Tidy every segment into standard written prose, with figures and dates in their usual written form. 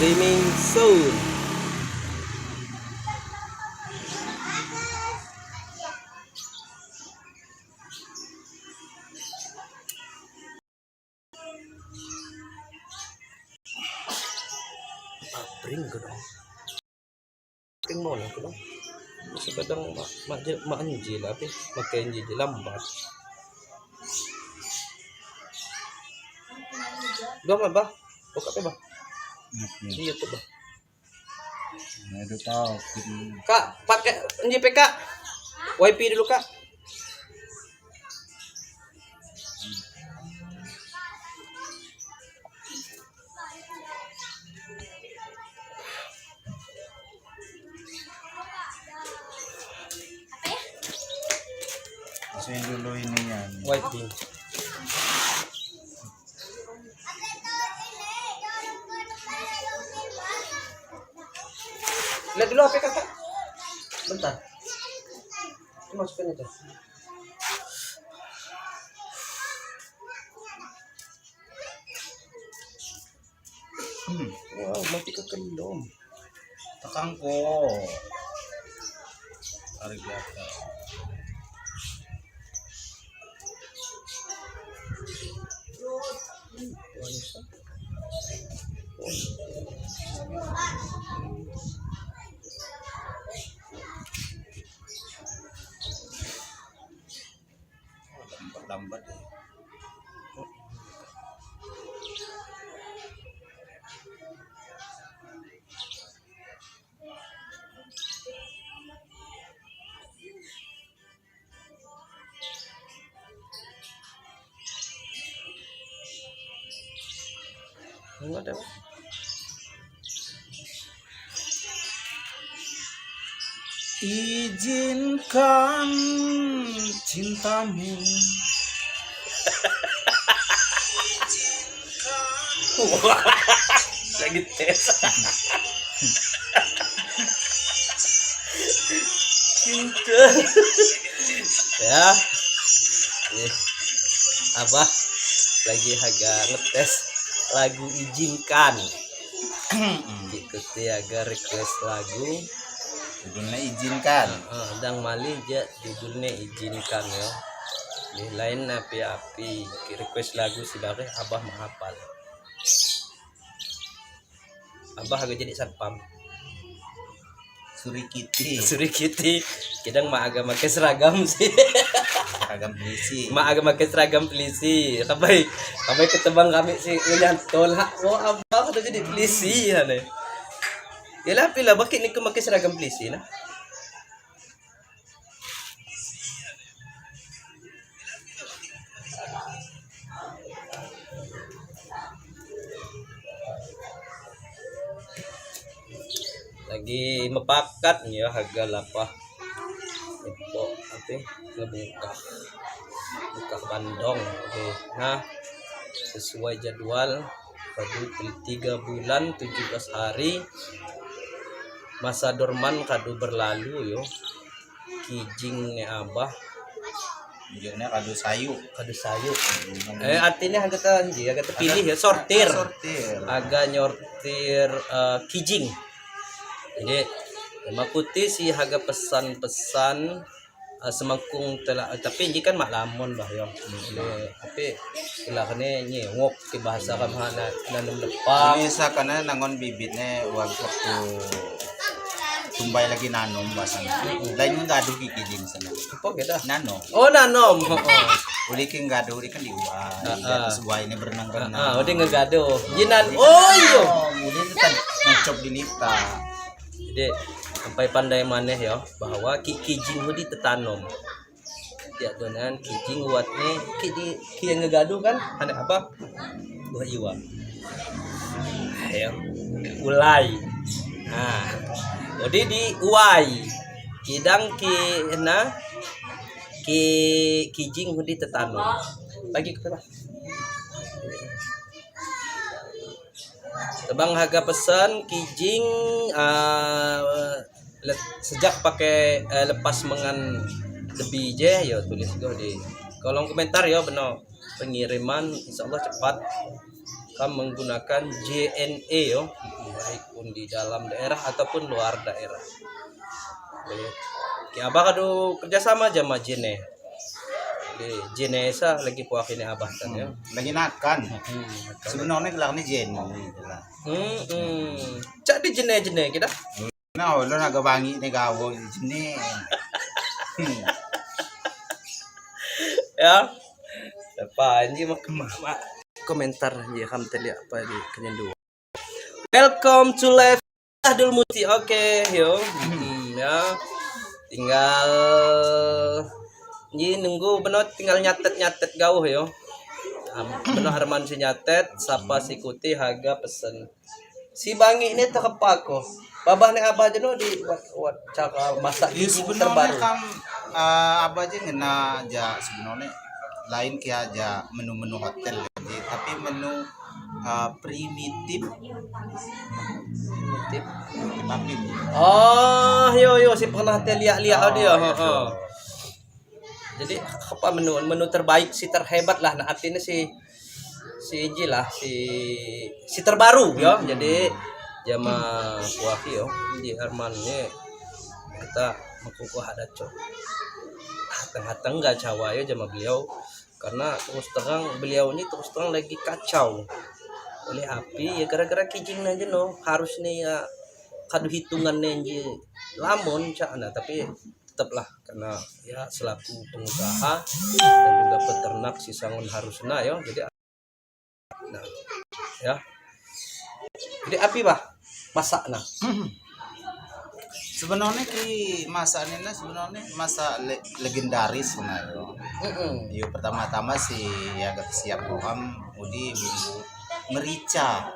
Streaming soon. Pring ko dong. Pring mo lang ko dong. Bisa kadang ma ma ma anjil api makai anjil lambat. Gua mah bah. Buka apa bah? Di YouTube bah. Nah, itu tahu. Kak, pakai NJP Kak. YP dulu Kak. Masukin dulu ininya. YP. Lihat dulu HP kakak. Bentar. Ini masukin aja. Wow, mati ke kelom. Tekan ko. Tarik di atas. Lambat-lambat ya. Enggak ada. Izinkan cintamu. Lagi tes. Cinta. Ya. Nih. Abah lagi agak ngetes lagu Izinkan. Ikuti agak request lagu. Judulnya Izinkan. Dang mali ja judulnya Izinkan ya. Di lain api-api request lagu si bare abah menghafal. Abah agak jadi satpam. Surikiti. Surikiti. Kidang mak agak pakai seragam sih. Seragam polisi. Mak agak pakai seragam polisi. Kabai kabai ketebang kami sih nyantol. Oh abah udah jadi polisi ya nih. Yalah pila bakit ni pakai seragam polisi nah. Lagi mepakat ya harga lapah itu apa ngebuka buka bandong. Oke, nah sesuai jadwal pada 3 bulan 17 hari masa dorman kadu berlalu yo. Kijing ne abah Jujurnya kadu sayu. Kadu sayu. Artinya agak teranji, agak terpilih ya, sortir. Sortir. Agak nyortir kijing. Jadi makuti si harga pesan-pesan semangkung telah, tapi ini kan mak lamun bah yo. Tapi ilah kene nyewok ke bahasa kam hana nanam lepak. Ini sakana nangon bibitnya waktu tumbai lagi nanom bahasanya. Lain gaduh ki kijing sana. Apa kita? Nanom. Oh nanom. Uli ki gaduh uli kan diuai. Terus buah ini berenang-renang. Ah, udah ngegaduh. Jinan. Oh iya. Uli itu kan ngecop di lita. Jadi sampai pandai maneh ya bahwa ki kijing hudi tetanom. Ya donan kijing watne ki di ki yang ngegaduh kan anak apa? Buah iwa. Ayo ulai. Nah, jadi di uai. Kidang ki na ki kijing hudi tetanom. Lagi ke apa? Tebang harga pesan kijing sejak pakai lepas mengan lebih je ya tulis go di kolom komentar ya benar pengiriman insyaallah cepat. Kamu menggunakan JNE yo. Baik pun di dalam daerah ataupun luar daerah. Ki abah kadu kerjasama jama jene. Di jene sa lagi puak ini abah kan ya. Lagi nakan. Sebenarnya gelar ni jene lah. Cak di jene-jene kita. Nah, lo nak bangi ni gawo jene. Ya. Apa ini mak komentar ya kam tadi apa di kenyendu. Welcome to live Ahdul Muti. Oke, yo. Ya. Tinggal ini nunggu benot tinggal nyatet-nyatet gauh yo. Beno Harman si nyatet, sapa si kuti haga pesen. Si bangi ini terkepako. Babah ni abah jeno di wat, wat cara masak Ya, kijing sebenarnya terbaru. kan abah aja ngena aja sebenarnya lain kayak aja menu-menu hotel jadi, tapi menu primitif. Primitif. Tapi Oh, yo yo si pernah liak-liak Oh, dia. iya, Oh, oh. Jadi apa menu menu terbaik si terhebat lah nah artinya si si Inji lah si si terbaru ya. Jadi jama puaki yo di Arman ini kita mengkukuh ada cok. Hateng-hateng nggak cawa yo jama beliau karena terus terang beliau ini terus terang lagi kacau oleh api ya gara-gara kijing aja no harus nih ya kadu hitungannya nji lamun cak nah tapi tetaplah karena ya selaku pengusaha dan juga peternak si sangun harusna yo jadi nah ya jadi api bah masak nah sebenarnya ki masaknya sebenarnya masak legendaris sebenarnya. Yo pertama-tama sih ya agak siap program udi bumbu merica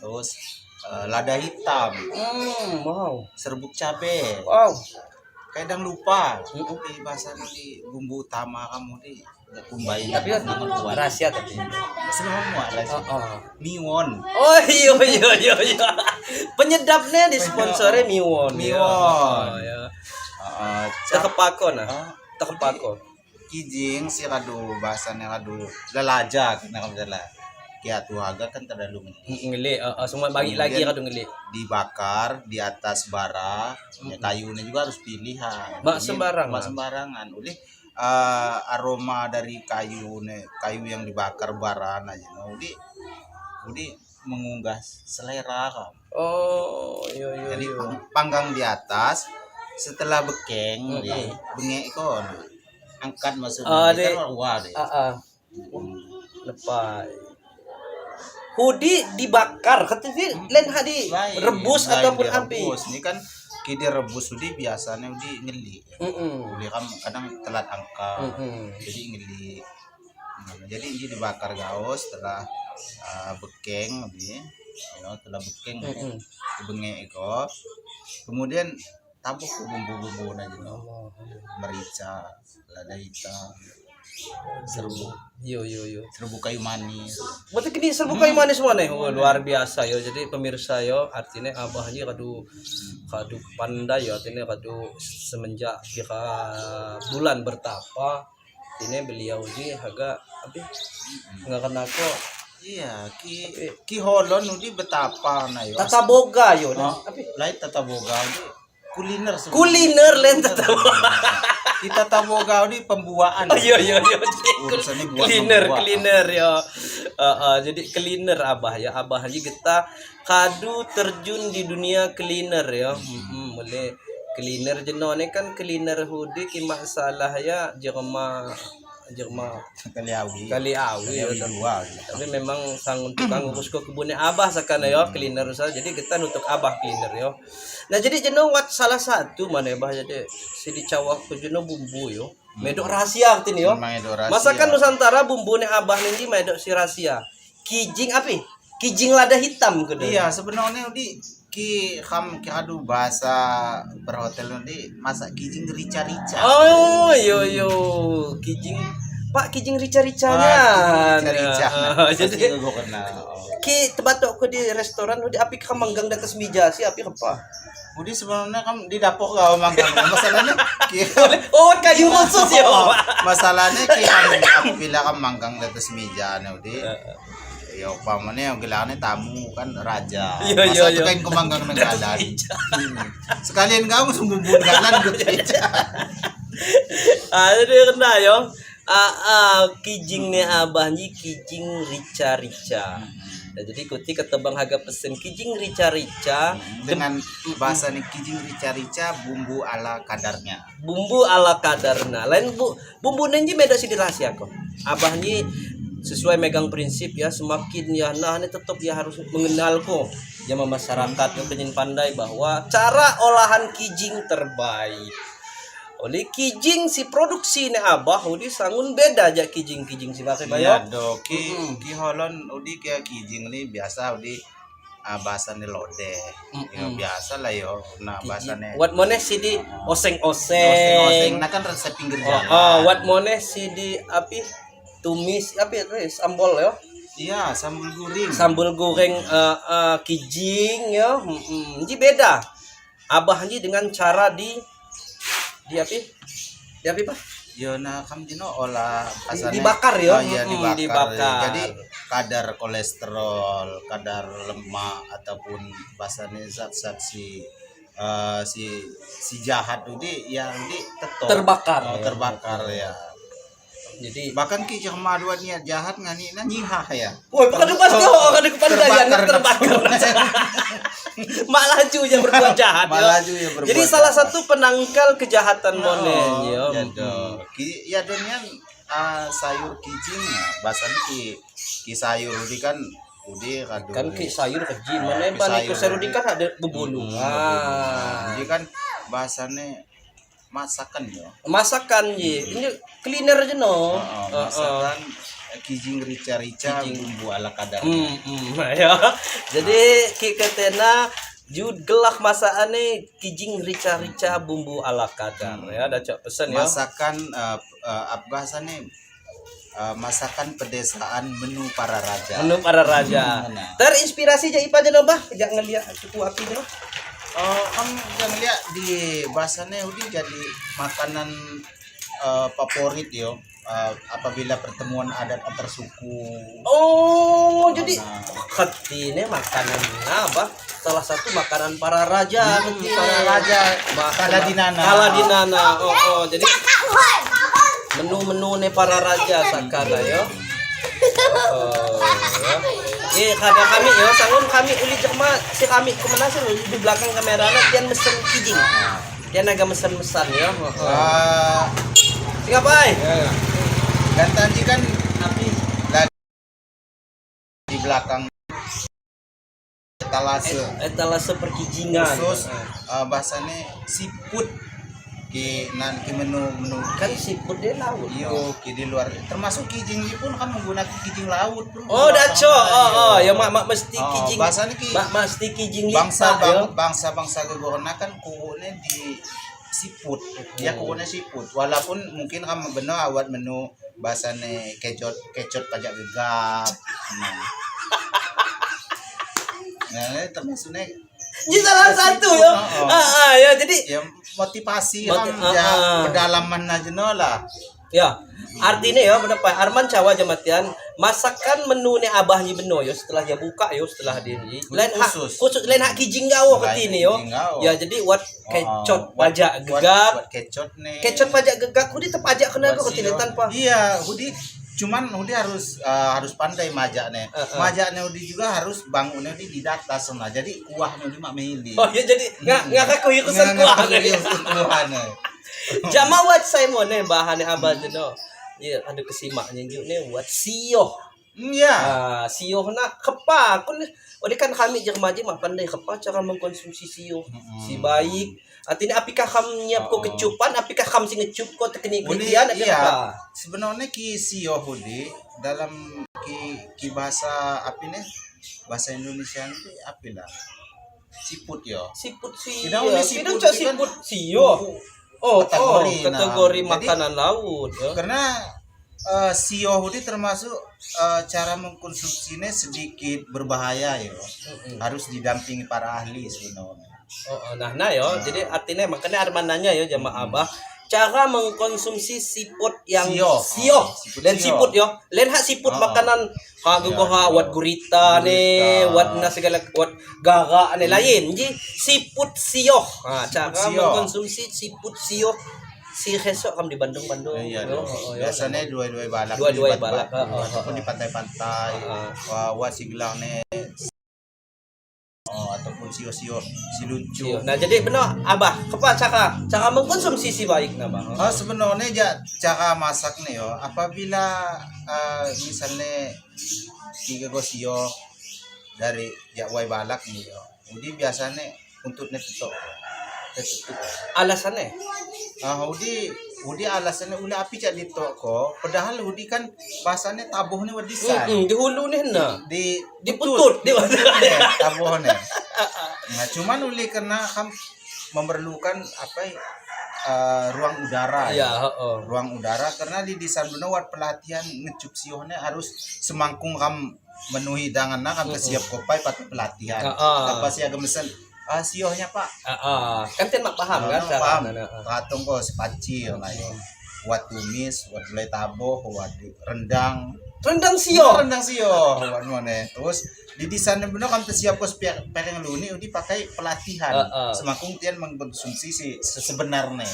terus lada hitam, Wow. serbuk cabe, Wow. kadang lupa. Di bahasa di bumbu utama kamu di kumbai. Tapi kan rahasia tapi. Semua lah. Oh, oh. Miwon. Oh iya iya iya iya. Penyedapnya di sponsornya Miwon. Miwon. Oh, ya. Terkepako nah. Terkepako. Kijing si kadu bahasanya kadu lelaja kena kamu salah. Kia tuaga kan terlalu Ngeli, semua bagi lagi kadu ngeli. Dibakar di atas bara, ya kayunya juga harus pilihan. Bak sembarangan. Bak sembarangan. Oleh aroma dari kayu ne, kayu yang dibakar bara aja. Nah, udi mengunggah selera kan. Oh, iya iya. Jadi iya. panggang di atas, setelah bekeng, bengek kon angkat maksudnya. Ah, Kita luar deh. Lepai. Hudi dibakar, katanya lain hadi Lain, rebus lain ataupun api. direbus. Ini kan ki direbus udi biasanya udi ngeli. Udi kan kadang telat angkat. Jadi ngeli. Nah, jadi ini dibakar gaos setelah bekeng udi. Ya, setelah bekeng bengek iko. Kemudian tabuh ke bumbu-bumbu aja no. Merica, lada hitam, serbuk. Yo yo yo. Serbuk kayu manis. Berarti kini serbuk kayu manis mana? Oh, luar biasa yo. Jadi pemirsa yo, artinya abahnya kadu kadu pandai yo, artinya kadu semenjak kira bulan bertapa, ini beliau ini agak apa? Nggak kena kok. Iya, ki ki holon udi betapa na yo. Tata boga yo. Oh, Apa? lain tata boga udi kuliner sebenarnya. Kuliner lain tata boga. Di tata boga udi pembuaan. Oh, iya iya iya. Urusannya buat Cleaner, membuat. cleaner ya. Jadi cleaner abah ya, abah aja kita kadu terjun di dunia cleaner ya. Boleh cleaner jeno ni kan cleaner hudi ki masalah ya jerma jerma Kali awi. Kali awi ya. Kali awi dua. Tapi memang sang tukang urus ke kebunnya abah sakana yo cleaner usaha. Jadi kita nutuk abah cleaner yo. Nah jadi jeno wat salah satu mana bah jadi si dicawak ke jeno bumbu yo. Medok rahasia artinya yo. Memang itu rahasia. Masakan Nusantara bumbunya abah nindi medok si rahasia. Kijing apa? Kijing lada hitam kudu. Iya, sebenarnya di ki kam ki adu bahasa perhotelan di masak kijing rica-rica. Oh, yo yo, kijing Pak kijing rica-ricanya. Ah, rica-rica. Nah, Jadi jadi gua kenal. ki tebatok ku di restoran di api ka manggang di atas meja si api apa? Udi sebenarnya kam di dapur kau manggang. Masalahnya ki Oh, kayu khusus ya. Masalahnya ki kam apabila kam manggang di atas meja nah udi. Ya upamanya gelarnya tamu kan raja. Iya, Masa iya, tuh iya. kain kemanggang negalan. Sekalian kamu sungguh negalan gitu. Ah, jadi kena yo. Kijing ni abah ni kijing rica-rica. Nah, jadi kuti ketebang harga pesen kijing rica-rica Dengan bahasa nih kijing rica-rica bumbu ala kadarnya. Bumbu ala kadarna. Lain bu bumbu nenji beda sih rahasia kok. Abah ni sesuai megang prinsip ya, semakin ya nah ini tetap ya harus mengenal kok jama masyarakat yang pengen pandai bahwa cara olahan kijing terbaik. Oleh kijing si produksi ni abah udi sangun beda aja kijing-kijing si pakai bayo. Iya do ki ki holon udi kayak kijing nih biasa udi bahasa nih lodeh. Ya, biasa lah yo. Nah bahasa nih Wat moneh si di oseng-oseng. Oseng-oseng nah kan resep pinggir Oh, jalan. oh, wat moneh si di api tumis api itu sambal yo. Iya, sambal goreng. Sambal goreng kijing ya. Ji beda. Abah ji dengan cara di api di api apa? Yo nah kam dino olah asane Dibakar ya? Oh, iya, dibakar. Dibakar. Jadi kadar kolesterol, kadar lemak ataupun bahasane zat-zat si si si jahat udi yang di tetap Terbakar. Oh, terbakar ya. Jadi Bahkan ki cuma dua niat jahat ngani na nyihah ya. Woi, bukan pasti oh, kan kepandaian Terbakar. terbakar. Mak laju yang berbuat jahat. Mak ya. laju yang berbuat Jadi salah jahat. satu penangkal kejahatan monen ya. Ya do. Ki ya donian sayur kijing nah, bahasanya ki ki sayur udi kan udi kado. Kan ki sayur keji mana Ki balik sayur. ke sayur kan ada bebulungan. Jadi kan bahasanya masakan ya. Masakan ye. Ini kuliner aja no. Oh, masakan kijing rica-rica bumbu ala kadar. Ya. Jadi ki ketena jud gelak masakane kijing rica-rica bumbu ala kadar ya. Ada cok pesen ya. Masakan apa bahasanya masakan pedesaan menu para raja. Menu para raja. Nah. Terinspirasi ja ipa aja bah, jangan ngeliat cuku api no. Oh, kan yang lihat di bahasanya udah jadi makanan favorit yo. Apabila pertemuan adat antar suku. Oh, jadi Nah. ketine makanan apa? Salah satu makanan para raja, ketine. Para raja kaladinana. Kaladinana. Oh, jadi menu-menu nih para raja sakana yo. Oh, ya. Kadang kami yo, sangun kami uli cuma si kami kemana sih di belakang kamera tian mesen kijing. Tian agak mesen-mesen yo. Oh. Sing apa ai? Ya. Dan tadi kan api lagi di belakang etalase Etalase perkijingan. khusus bahasanya siput ki nan ki menu menu Kan siput dia laut. iyo ki di luar termasuk kijing ini pun kan menggunakan kijing laut pun. Oh, daco. Oh, ya mak mak mesti Oh, kijing. bahasanya ki Mak mesti kijing bangsa lipa, yo. bangsa bangsa gegorna kan kukunya di siput ya, kukunya siput walaupun mungkin kan benar awat menu bahasane kecot kecot pajak gegap nah, ini termasuknya Ini salah satu ya. Oh, oh. Ya jadi ya motivasi kan ya pedalaman aja no lah. Ya, artinya ya bener Pak Arman cawa jamatian masakan menu ni abah ni beno yo setelah dia buka yo setelah dia ni lain hak Khusus. Khusus lain hak kijing gawo Lain ketini yo. kijing gawo. Ya jadi wat kecot Oh, pajak gegap. Wat kecot nih. Kecot pajak gegap hudi terpajak kena Buat ko ketini sio. tanpa. Iya, hudi cuman hudi harus harus pandai majaknya. Majaknya hudi juga harus bangunnya hudi di data sana. Jadi kuahnya hudi mak mehili. Oh ya jadi nggak kaku ikusan kuah. Kuahnya. Jama wat saya mo ne bahannya abah no. Ya ada kesimaknya juga ne wat siyoh. Iya. Ah, siyoh nak kepa kun oh kan kami je remaja mah pandai kepa cara mengkonsumsi siyoh. Si baik. Artinya apikah kam nyiap ko kecupan, apikah kam si ngecup ko teknik Uni, kritian apa iya. apa? Sebenarnya ki siyoh hudi dalam ki ki bahasa apa nih? Bahasa Indonesia ini apa lah? Siput yo. Siput siyoh. Kira uni siput Kira cak itu kan siput siyoh. Oh, kategori, oh, nah. kategori Jadi- makanan laut ya. Karena siyoh hudi termasuk cara mengkonsumsinya sedikit berbahaya yo. Harus didampingi para ahli sebenarnya. Oh, nah yo. Jadi artinya makanya Arman nanya yo jamaah abah. Cara mengkonsumsi siput yang Sio. sio. Siput Lain sio. siput yo. Lain hak siput makanan ha Ya, ha wat gurita ne, wat na segala wat gara ne lain. Ji siput sio. Ha, cara sio. mengkonsumsi siput sio. Si resok kam di Bandung-Bandung. Iya, Yo, oh, yo. biasanya dua-dua balak. Dua-dua di balak, Ataupun di pantai-pantai. Wah, wah si gelang ne. Oh, ataupun sio-sio si lucu. Sio. Nah, jadi benar abah, apa cara cara mengkonsumsi si baik nah, Bah? Oh, sebenarnya ja, cara masak nih yo, apabila misalnya tiga go sio dari jak wai balak nih yo, jadi biasanya untutnya tutup, tutup. Alasannya? Ah, udi udi alasannya ula api cak ditok ko, padahal udi kan bahasanya tabuh nih wadisan. Di hulu nih nah. Di Di putut, di tabuh nih. Nah, cuman uli karena kam memerlukan apa ruang udara Iya, heeh. Ruang udara karena di desain benar wat pelatihan ngecup siohnya harus semangkung kam menuhi hidangan nah kam siap kopai pakai pelatihan. Apa sih agak mesen siohnya Pak. Heeh. Kan ten mak paham kan Nah, paham. Katung kok sepaci ya lah yo. Wat tumis, wat gulai taboh, wat rendang. Rendang sio. Rendang sio, wat mana. Terus di desain benar kan tersiap kos piring luni udah pakai pelatihan. Semangkung tian mengkonsumsi si sebenarnya.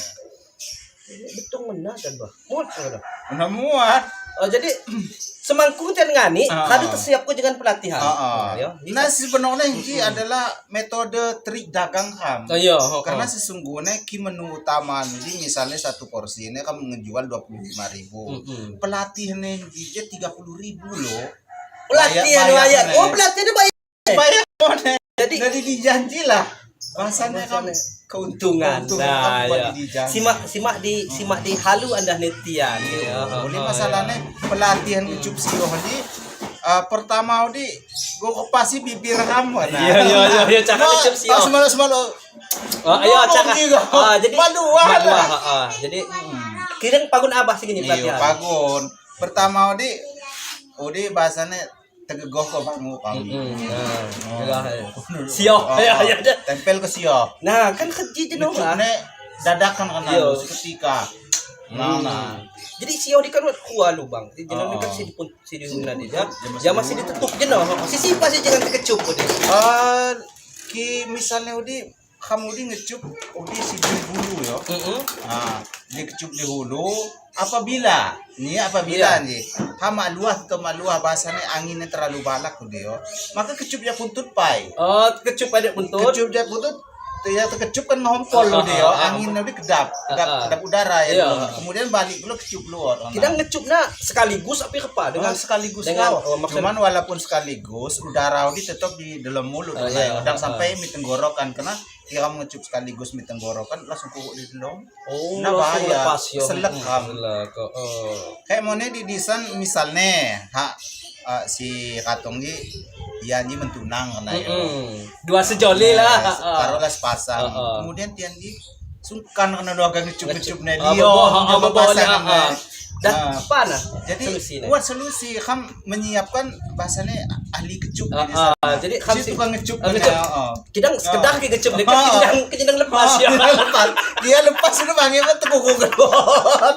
Betul benar kan, Bah. Muat kan. Nah, muat. Oh, jadi semangkung tian ngani, kadu tersiap ko dengan pelatihan. Ya. Nah, sebenarnya ini adalah metode trik dagang kam. Iya, Karena sesungguhnya ki menu utama ini misalnya satu porsi ini kamu ngejual 25.000. Pelatihnya dia 30.000 loh. Pelatihan bayar. Oh, pelatihannya bayar. Bayar. Jadi dijanji lah. Bahasanya kan keuntungan. Nah, ya. Simak di halu anda netian. Ya. Boleh masalahnya pelatihan ngecup sio ni pertama di gua kopasi bibir kamu nah. Iya iya cara ngecup sio. Semalu. Oh, iya cara. Jadi malu. Jadi kirang pagun abah sih gini pelatihan. Iya, pagun. Pertama di bahasanya tegegoh kok bangu kami. Sio. Ya ya. Tempel ke sio. Nah, kan keji jenuh lah. Dadakan kan seketika. Nah. Jadi sio di kan kuah lubang. Jadi jenong kan si pun si di guna dia. Ya masih ditutup jenuh. Sisi pasti jangan terkecup udah. Ki misalnya udi kamu di ngecup udi si di hulu yo. Nah, dikecup di hulu apabila nih hama luah atau maluah bahasanya anginnya terlalu balak udah yo, maka kecupnya puntut pai. Oh, kecup ada buntut. Kecupnya buntut ya terkecup kan ngompol udah yo, anginnya udah kedap udara ya. Kemudian balik dulu kecup luar. Kita ngecupnya sekaligus api kepa dengan sekaligus dengan cuman walaupun sekaligus udara udah tetap di dalam mulut udang sampai mi tenggorokan karena dia kamu ngecup sekaligus mi tenggorokan langsung kuku di dalam. Oh, nah, bahaya. Lepas yo. Selek kam. Kayak mau di desain misalnya si katong ini ya ini mentunang karena ya. Dua sejoli lah. Taruhlah sepasang. Kemudian tian di sungkan karena dua agak ngecup-ngecup nih dia. Pasangan. Dan apa nah? Jadi buat solusi kam menyiapkan bahasanya ahli kecup. Jadi kam si tukang ngecup. Kidang sekedar ke kecup dekat kidang lepas ya. Lepas. Dia lepas sudah panggil apa tekukuk kedot.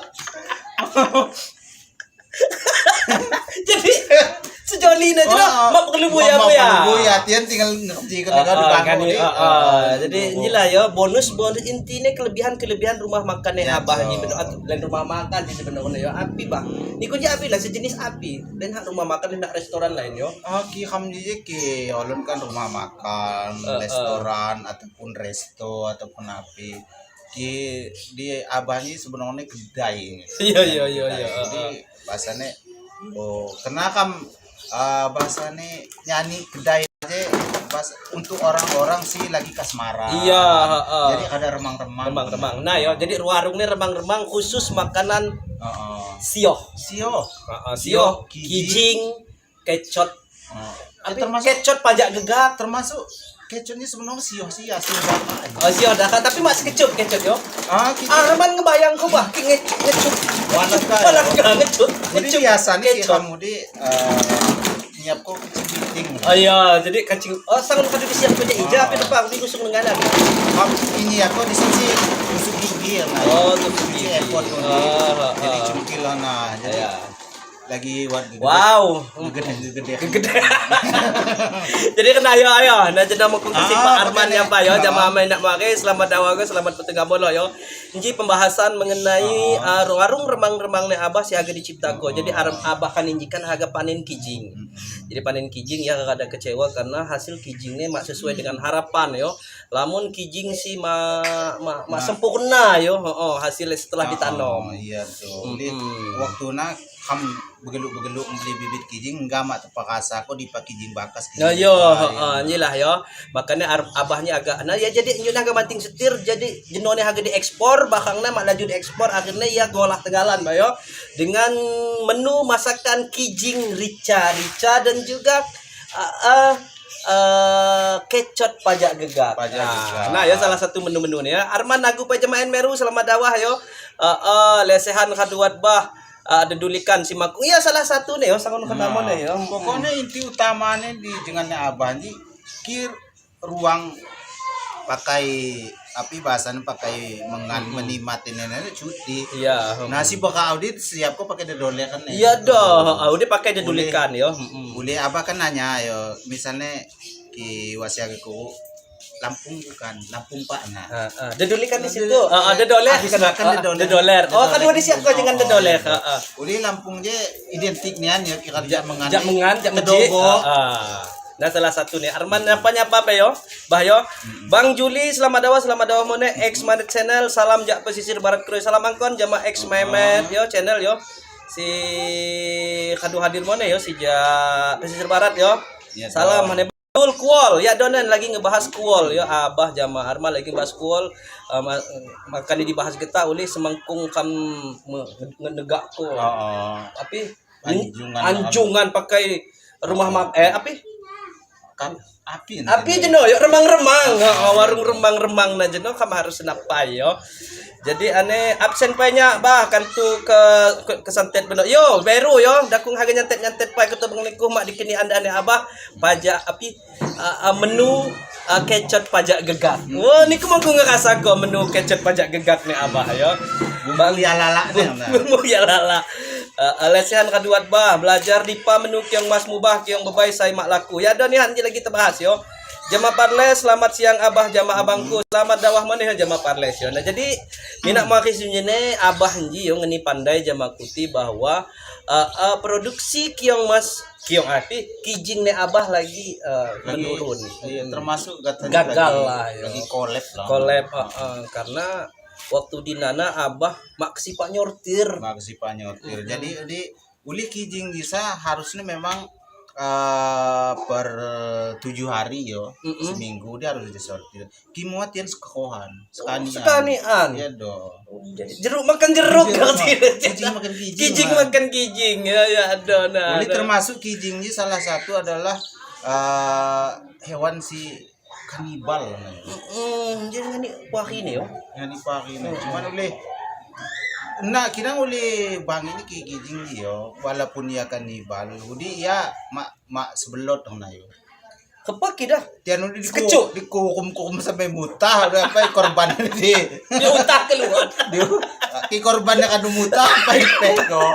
Jadi sejoli aja lah, mak perlu buya buya. Buya, tian tinggal ngerti kan di Jadi inilah ya bonus intinya kelebihan rumah makan yang abah ni benar lain rumah makan di sebenarnya ya api bah. Niku je api lah sejenis api. Dan hak rumah makan dan hak restoran lain yo. Ki kam je ki olon kan rumah makan, restoran ataupun resto ataupun api. Ki di abah ni sebenarnya kedai. Iya. Jadi bahasanya karena kam bahasanya nyanyi kedai aja untuk orang-orang sih lagi kasmaran. Iya, Jadi ada remang-remang. Remang-remang. Nah ya, jadi warungnya remang-remang khusus makanan sio. Sio. Sio, kijing, kecot. Termasuk kecot pajak gegak, termasuk kecotnya sebenarnya sio sih asli bapak. Oh sio dah, tapi masih kecup kecot yo. Reman ngebayang kok bah, ngecup. Walangka ngecup. Jadi biasanya kamu di nyiap kok kacang piting. Oh iya, jadi kacang sangat kadu disiap punya ija tapi lupa aku gusung lenganan. Ini aku di sini tusuk gigi ya. Oh, tusuk gigi. effort jadi cungkil nah. Jadi lagi wat Wow. gede. Gede. Jadi kena ayo ayo. Nah jadi mau kongsi Pak Arman yang Pak yo jamaah main nak mari selamat dawaga selamat petengah bolo yo. Inji pembahasan mengenai warung remang-remang ne abah si haga diciptako. Jadi aram abah kan inji kan haga panen kijing. Jadi panen kijing ya rada kecewa karena hasil kijingnya mak sesuai dengan harapan yo. Lamun kijing si ma ma, ma sempurna yo, oh, hasilnya setelah ditanam. Oh, iya tuh. Jadi waktu na kam begeluk-begeluk beli bibit kijing enggak mak terpaksa aku dipak kijing bakas kijing. Nah, yo, heeh, lah yo. Makanya abahnya agak nah ya jadi nyuna agak banting setir jadi jenone agak diekspor bakangna mak laju diekspor akhirnya ya golah tegalan ba yo dengan menu masakan kijing rica-rica dan juga kecot pajak gegak. Pajak gegak. Nah, ya salah satu menu-menu nih ya. Arman nagu pajamaen meru selamat dawah yo. Lesehan kaduat bah. Ada dulikan si Makung. Iya salah satu nih yo sangon ketamo nih yo. Pokoknya inti utamanya di jengannya abah ini kir ruang pakai api bahasan pakai mengan menimatin ini cuti. Iya. Nasi bakal audit siap kok pakai dedolek kan ya. Iya doh, udah pakai dedulikan yo. Boleh abah kan nanya yo misalnya ki wasiageku Lampung bukan, Lampung Pak nah. Dedulikan di situ. Dedoler Habis makan dedoler. Dedoler. Oh, kan udah siap kau jangan dedoler. Heeh. Uli Lampung je identik nian ya kira jak mengan. Jak mengan, jak meji. Nah salah satu nih Arman nyapa-nyapa be yo. Bah yo. Bang Juli selamat dawa mone X Manet Channel salam jak pesisir barat Krui salam angkon jama X Mehmet yo channel yo. Si kadu hadir mone yo si jak pesisir barat yo. Ya, Salam mane betul kuol ya donen lagi ngebahas kuol yo abah jama Arman lagi ngebahas kuol makanya dibahas getah oleh semangkung kam negak ko. Tapi anjungan pakai rumah mak api Kan api api jeno yo remang-remang warung remang-remang na jeno kam harus napai yo. Jadi ane absen painya bah kan tu ke santet beno. Yo beru yo dakung haga nyantet-nyantet pai ketu benglikuh mak dikini anda ane abah pajak api menu kecot pajak gegak. Wah niku mangku ngerasa kok menu kecot pajak gegak nih abah yo. Bumbu ya lala nih. Bumbu ya lala. Lesehan kaduat bah belajar di pa menu kiong mas mubah kiong bebai sai mak laku. Ya don nih lagi terbahas yo. Jama Parles selamat siang abah jama abangku selamat dawah mana ya jama Parles yo. Nah jadi minak maki sunjene abah nji yo ngeni pandai jama kuti bahwa produksi kiong mas kiong api kijing ne abah lagi menurun. Iya, termasuk katanya gagal lagi, lah yo. Lagi kolab lah. Kolab karena waktu di nana abah maksi pak nyortir. Maksi pak nyortir. Jadi di uli kijing bisa harusnya memang per 7 hari yo, seminggu dia harus disortir. Kimuat yang sekohan, sekanian. Sekanian. Iya dong. Jadi jeruk makan jeruk. Kijing makan kijing. Kijing makan kijing. Ya ya ada nah. Uli termasuk kijing ini salah satu adalah hewan si kanibal. Jadi ngani wah ini yo. Ngani wah ini. Cuman uli nah kira uli bang ini kijing yo walaupun ia kanibal, uli ya mak mak sebelot dong na yo. Kepake dah. Tian uli Sekecuk. Dikukum-kukum sampai mutah, apa korban di. Dia utah keluar. Di korbannya kan mutah apa peko.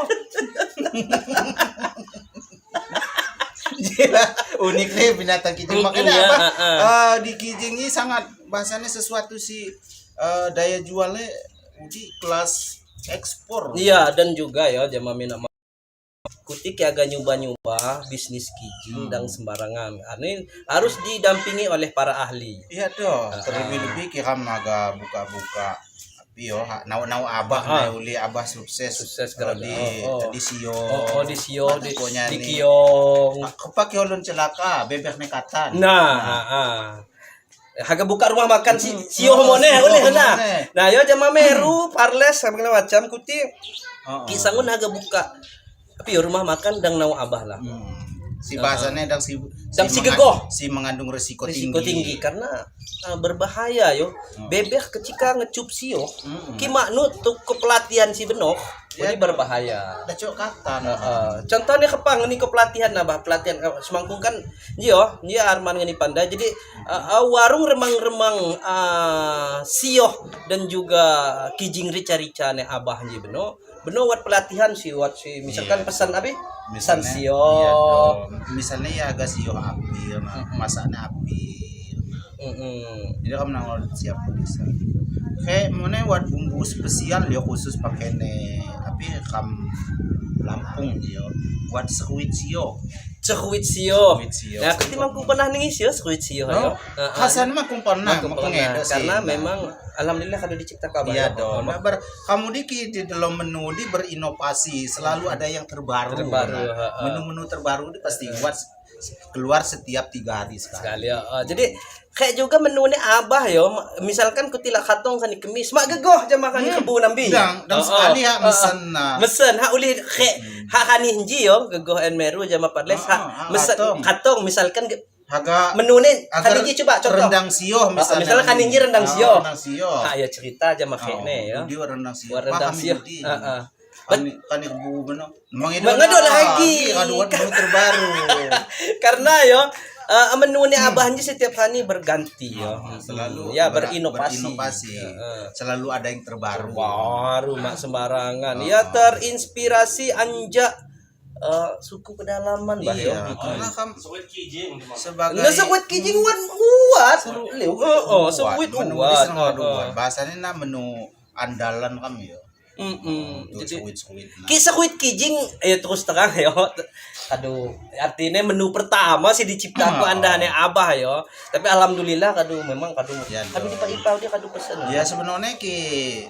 Gila, unik nih binatang kijing. Makanya apa? Di kijing ini sangat bahasanya sesuatu si daya jualnya di kelas ekspor. Iya, dan juga ya jama mina kutik ya agak nyoba-nyoba bisnis kijing dan sembarangan. Ini harus didampingi oleh para ahli. Iya toh, terlebih-lebih kira naga buka-buka. Tapi yo nau-nau abah na uli abah sukses. Sukses gara di sio. Oh, di sio, di kiong. Kepake ulun celaka, bebek nekatan. Nah, Haga buka rumah makan si sio mone oleh nah. Nah, yo jama meru, parles segala macam kuti. Kisangun haga buka. Tapi yo rumah makan dang nau abah lah. Si bahasanya dang si dang si gegoh. Si mengandung resiko tinggi. Risiko tinggi karena berbahaya yo. Bebek ketika ngecup sio, ki maknu tuh kepelatihan si benok. Jadi berbahaya. Ada cok kata nah. Heeh. Contohnya kepang ni ke pelatihan nah bah pelatihan semangkung kan yo nyi Arman ngani pandai. Jadi warung remang-remang sioh dan juga kijing rica-rica ne abah nyi beno. Beno wat pelatihan si wat si misalkan Iya. pesan abi pesan Misalnya, sioh. iya dong. Misalnya ya agak sioh api, nah, masaknya api. Jadi kamu nangol siap bisa. Kayak mana buat bumbu spesial ya khusus pakai ne tapi kam Lampung dia buat sekuit sio. Sekuit sio. Sekuit sio. Nah, ketika aku pernah nih sio sekuit sio No? ya. Heeh. Khasan mah aku pernah, Aku aku pernah. ngedo sih. Karena Nah. memang alhamdulillah kalau diciptakan abah. Iya ya. dong. Nah, kamu di di dalam menu di berinovasi, selalu ada yang terbaru. Terbaru, Nah, heeh. menu-menu terbaru di pasti buat keluar setiap 3 hari sekali. Sekali ya. Jadi kayak juga menunya abah yo, misalkan kutila katong kan kemis, mak gegoh jam makan kebu nambi. Dang sekali ha mesen nah. Mesen ha uli kayak ha kani hinji yo gegoh en meru jam 14 ha Ah, ah, mesen katong. katong misalkan Haga menune agar kan hiji coba contoh. Rendang sioh misalnya. Misalnya kan hiji rendang Ah, sioh. Rendang sioh. Ha ya cerita jam makan ne yo. Di rendang sioh. Buat rendang Pak, kami sioh. di. Heeh. Kami kan kebu beno. Mengedo Mengedo lagi. Kaduan menu terbaru. Karena yo menunya abahnya setiap hari berganti yo. Selalu ya berinovasi. berinovasi. Heeh. Selalu ada yang terbaru. Baru mak sembarangan. Ya terinspirasi anja suku pedalaman bah yo. Iya, karena kan Sekuit kijing. sebagai Nah, sekuit kijing wan uat. Oh, oh, sekuit menu uat. di seneng uat. Bahasanya nah menu andalan kami yo. Untuk Jadi sekuit-sekuit. Nah. ki sekuit kijing ya terus terang yo. Aduh, artinya menu pertama sih diciptaku andane abah yo. Tapi alhamdulillah kadu memang kadu Ya, kadu di dong. Pak Ipau dia kadu pesen. Ya sebenarnya ki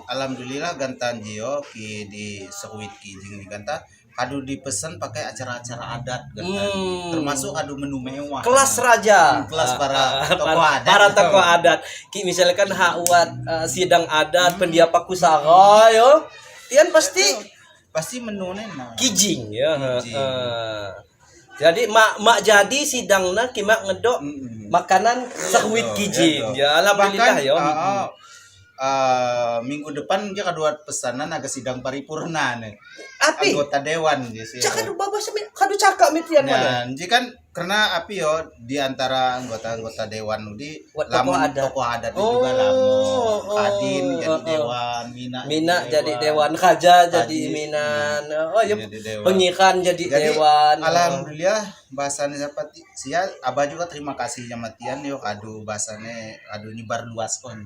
alhamdulillah gantan jio ki di sekuit kijing ni ganta kadu dipesan pakai acara-acara adat gantan. Termasuk kadu menu mewah. Kelas raja. Kelas para tokoh adat. Para tokoh adat. Ki misalkan hak uat sidang adat pendiapa kusara yo. Tian pasti Pasti menunya nah. kijing ya. Kijing. Jadi mak jadi sidangna ki mak ngedok makanan sekuit Iya, kijing. dong. Ya alhamdulillah Bahkan, yo. Minggu depan dia kedua pesanan agak sidang paripurna nih. Api. Anggota dewan di sini. Cak kadu babas kadu cakak mitian mana? Nah, jadi kan karena api yo di antara anggota-anggota dewan di Wat tokoh lamun adat. tokoh adat Oh, juga lamun. oh, Kadin jadi oh, oh. dewan, Mina Mina jadi dewan, Raja jadi Haji. Minan. Oh ya, Jadi dewan. pengiran jadi, Jadi, dewan. Alhamdulillah bahasanya siapa sia abah juga terima kasih sama Tian yo kadu bahasanya adu nyebar luas kon.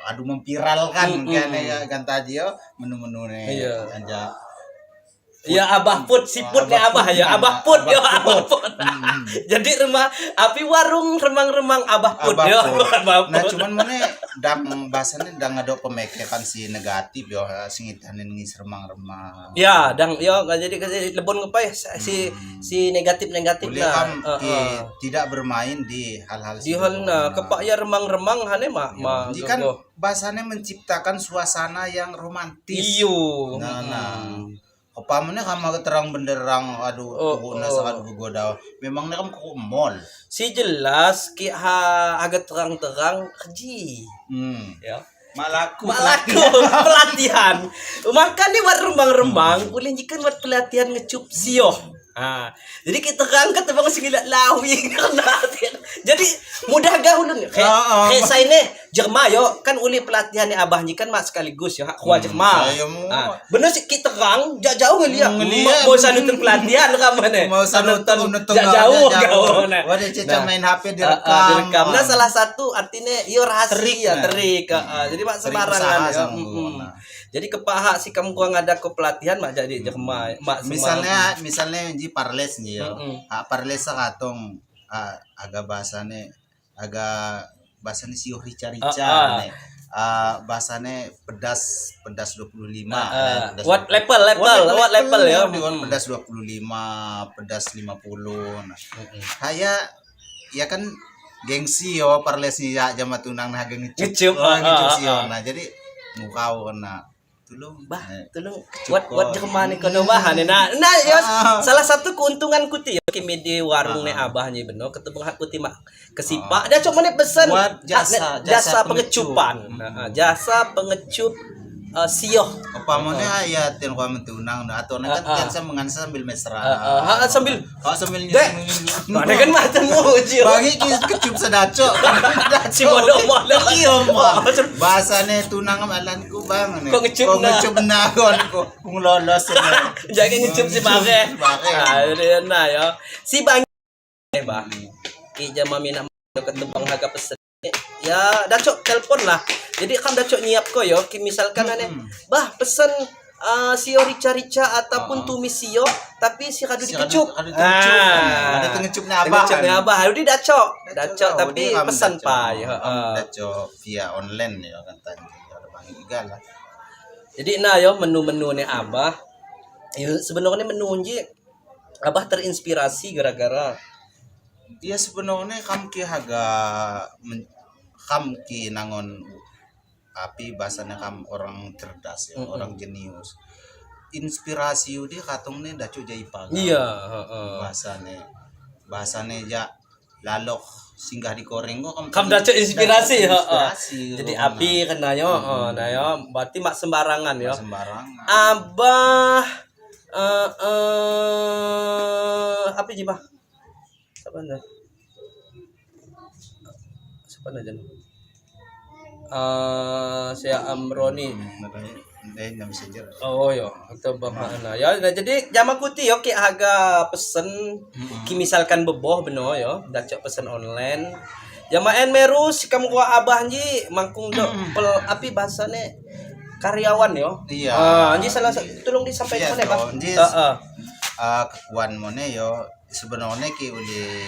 Adu mempiralkan kan ya kan tadi yo menu-menu nih Iya. anja. Ya Abah Put, si Put ya Abah Abah Put. ya, Abah Put ya Abah Abah Put. Jadi rumah api warung remang-remang Abah Put Abah ya. Put. Abah Nah Put. cuman mana dang bahasanya dang ngado pemekekan si negatif yo singitanin ngis remang-remang. Ya, dang yo nggak jadi kasi lebon ngepai si si negatif-negatif Boleh lah. kam tidak bermain di hal-hal Di hal nah kepak ya remang-remang hane mak ma. Jadi kan bahasanya menciptakan suasana yang romantis. Iyo. Nah, nah. Upamanya kama terang benderang aduh Oh, oh, oh. sa aduh goda. Memang na kam ku mall. Si jelas ki ha agak terang-terang keji. Ya. Malaku. Malaku pelatihan. Maka nih buat rembang-rembang, ulih jikan buat pelatihan ngecup sioh. Ah, jadi kita terangkat bang sing gila lawi Jadi mudah gak ulun. Kayak saya nih jerma yo kan uli pelatihan nih abah kan mak sekaligus yo hak kuah jerma. Iya, mu. Ah, bener sih kita terang jak jauh ngeliat. Ngeliat. Mau sanutan pelatihan kamu nih. Mau sanutan jak jauh kau nih. Wah, dia ceca main HP direkam. Ah, direkam. Nah, salah satu artinya yo rahasia Trik, nah. trik. Jadi mak Trik sembarangan usaha ya. sama gua, nah. Jadi kepahak si kamu gua ngada ke pelatihan mak jadi jerma mak Misalnya ji parles nih yo. Ah, parles katong agak bahasane siuh rica-rica nih. Bahasane pedas 25. Nah, pedas What 25. level, what level ya. Di pedas 25, pedas 50. Nah. Kayak ya kan gengsi yo parles nih ya jama tunang nah geng ngecup. Ngecup, Ngecup sio. Nah, jadi mukau kena. Tolong Bah, tolong what jerman kono bah nah. Nah, ya salah satu keuntungan kuti ya kimi di warung ne abah nya beno ketemu hak kuti mak kesipak dia cuma nih pesen Buat jasa jasa pengecupan. Nah, jasa pengecup Sioh. Upamanya ya tian gua mentunang atau kan tian mengan sambil mesra. Sambil sambil dek. Mana kan matan uji. Bagi kecup sedaco. Si bodoh malah. Iya, mah. Bahasane tunang alanku bang. Kok ngecup na. Kok ngecup na kon kok lolos. Jangan ngecup si bare. Ah, nah ya. Si bang bah. Ki jama mina ketebang harga pesen. Ya, dacok telepon lah. Jadi kam dacok nyiap ko yo, ki misalkan ane, bah pesen sio rica-rica ataupun tumis sio, tapi si kadu dikecup. Ada tengecup na abah. Tengecup na abah. Jadi dacok, dacok tapi pesan pa ya. Dacok via online ya kan tadi. Ada bang iga lah. Jadi nah yo menu-menu ni abah. Ya sebenarnya menu nji abah terinspirasi gara-gara dia sebenarnya kam ki haga kam ki nangon api bahasanya kam orang cerdas ya, orang jenius. Inspirasi dia katong nih dacu jaipa. Iya, Bahasane ja lalok singgah di koreng kok kam dacu inspirasi ya. Jadi api kena yo, nah yo berarti mak sembarangan yo. Sembarangan. Abah api ji bah? Siapa anda? Siapa anda jan? Saya Amroni. Oh yo, atau bang Ana. Ya, nah, jadi jama kuti yo ki harga pesen ki misalkan beboh beno yo, dacok pesen online. Jama en meru si kamu gua abah nji mangkung do pel api bahasane karyawan yo. Iya. Nji salah tolong disampaikan ya, Bang. Heeh. Kekuan mone yo sebenarnya ki uli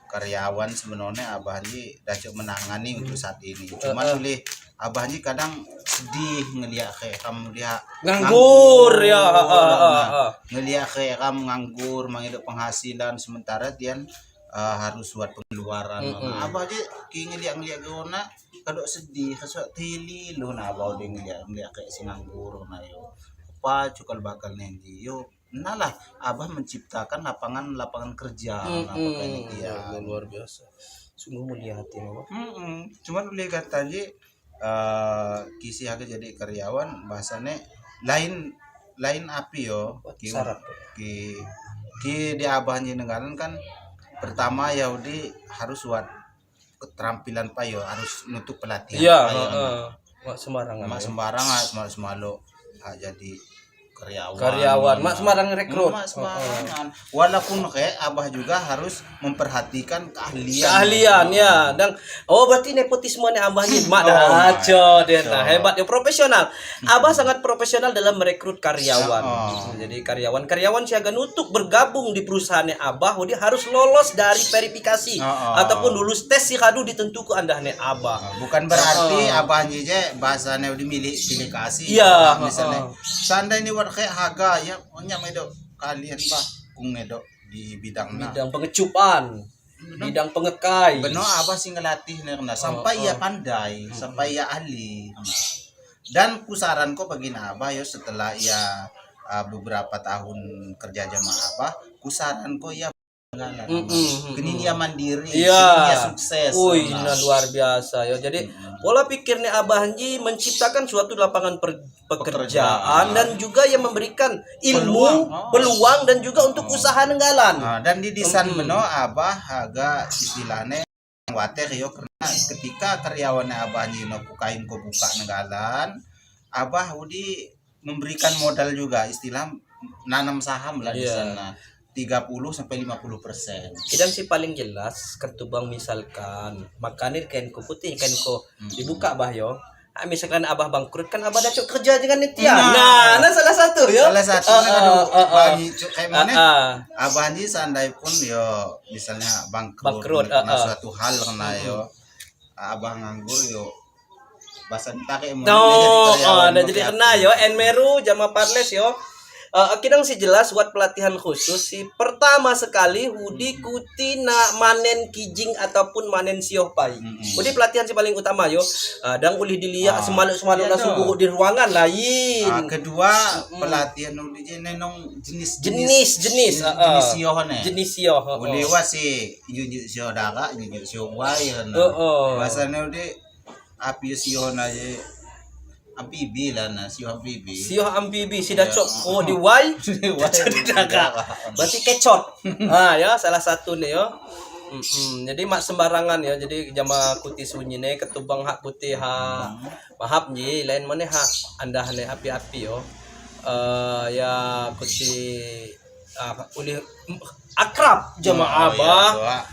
karyawan sebenarnya abah nji dacok menangani untuk saat ini. Cuman uli abah nji kadang sedih ngeliat kayak kamu lihat nganggur ya, ngeliat kayak kamu nganggur menghidup penghasilan sementara tian harus buat pengeluaran. Abah nji ki ngeliat gona kadok sedih kasok tili lu na abah udah ngeliat kayak si nganggur na yo. Apa cukal bakal nanti yo. Nah lah, abah menciptakan lapangan kerja. Ya, luar biasa. Sungguh mulia hati abah. Cuman boleh kata aja, kisi harga jadi karyawan, bahasanya lain api yo. Ki di abahnya negara kan pertama Yahudi harus buat keterampilan payo, harus nutup pelatihan. Iya. Mak sembarangan. Mak sembarangan, semalo jadi karyawan mak sembarang rekrut. Mak sembarangan. Walaupun kayak abah juga harus memperhatikan keahlian ya. Dan oh berarti nepotisme nih abah nih mak daco dia nah hebat ya profesional. Abah sangat profesional dalam merekrut karyawan. Jadi karyawan siaga nutuk bergabung di perusahaannya abah, dia harus lolos dari verifikasi ataupun lulus tes si kadu ditentukan andahnya abah. Bukan berarti abah aja bahasanya udah milih pilih kasih. Iya, misalnya seandainya kayak haga ya punya medo kalian bah kung medo di bidang bidang pengecupan, bidang pengekai. Beno apa sih ngelatih nih sampai ya pandai, sampai ya ahli. Dan kusaran kok bagi abah yo setelah ya beberapa tahun kerja jama abah, kusaran kok ya kini dia mandiri, iya, dia sukses. Wih, nah, luar biasa ya. Jadi pola pikirnya Abah Nji menciptakan suatu lapangan pekerjaan dan juga yang memberikan ilmu, peluang dan juga untuk usaha nenggalan. Nah, dan di desain meno Abah agak istilahnya water yo karena ketika karyawannya Abah Nji no kain ko buka nenggalan, Abah udi memberikan modal juga istilah nanam saham lah di sana. 30-50%. Kidang sih paling jelas kertubang misalkan makanir kain ko putih kain ko dibuka bah yo. Misalkan abah bangkrut kan abah dah cok kerja dengan Nitya. Nah, salah satu yo. Salah satu bagi kayak mana? Abah ni seandai pun yo misalnya bangkrut karena suatu hal kena yo. Abah nganggur yo. Bahasa tarik no, jadi kena yo en meru jama parles yo. Kidang sih jelas buat pelatihan khusus si pertama sekali hudi kuti na manen kijing ataupun manen sioh pai. Hudi pelatihan si paling utama yo. Dang ulih dilihat semaluk-semaluk iya langsung buruk di ruangan lain. Kedua pelatihan hudi nenong jenis sioh ne. Jenis sioh. Uli wasi junjuk sioh dara, junjuk sioh wai. Bahasane hudi api sioh na je. Amfibi lah nah, sio amfibi. Sio amfibi si dacok ko di wai, dacok di darat. Berarti kecot. Ha ya, salah satu nih yo. Jadi mak sembarangan ya. Jadi jama kuti sunyi ne ketubang hak kuti ha mahap ji lain mana hak anda ne api-api yo. Ya kuti oleh akrab jama abah.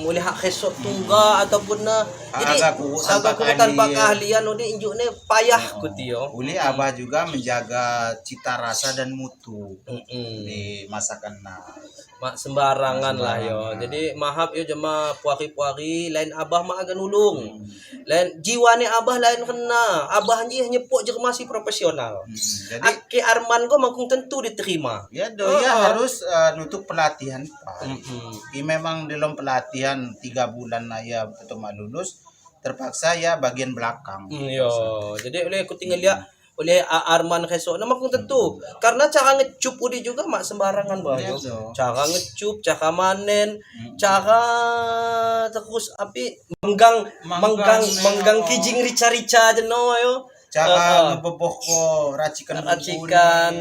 Oleh hak khesok tungga ataupun na jadi agak agak tanpa keahlian odi injuk ne payah kuti yo. Oleh abah juga menjaga cita rasa dan mutu di masakan nah. Mak sembarangan lah yo. Jadi mahap yo jama puari-puari lain abah mak agak nulung. Lain jiwa ni abah lain kena. Abah ni nyepok je masih profesional. Jadi Aki Arman ko mangkung tentu diterima. Ya do ya harus nutup pelatihan Pak. I memang dalam pelatihan 3 bulan lah ya betul mak lulus terpaksa ya bagian belakang. Yo. Jadi oleh aku tinggal lihat oleh Arman khesok nama aku tentu karena cara ngecup udi juga mak sembarangan bah yo. Cara ngecup, cara manen, cara terus api menggang kijing rica-rica jeno yo. Cara ngeboboh ko racikan bumbu.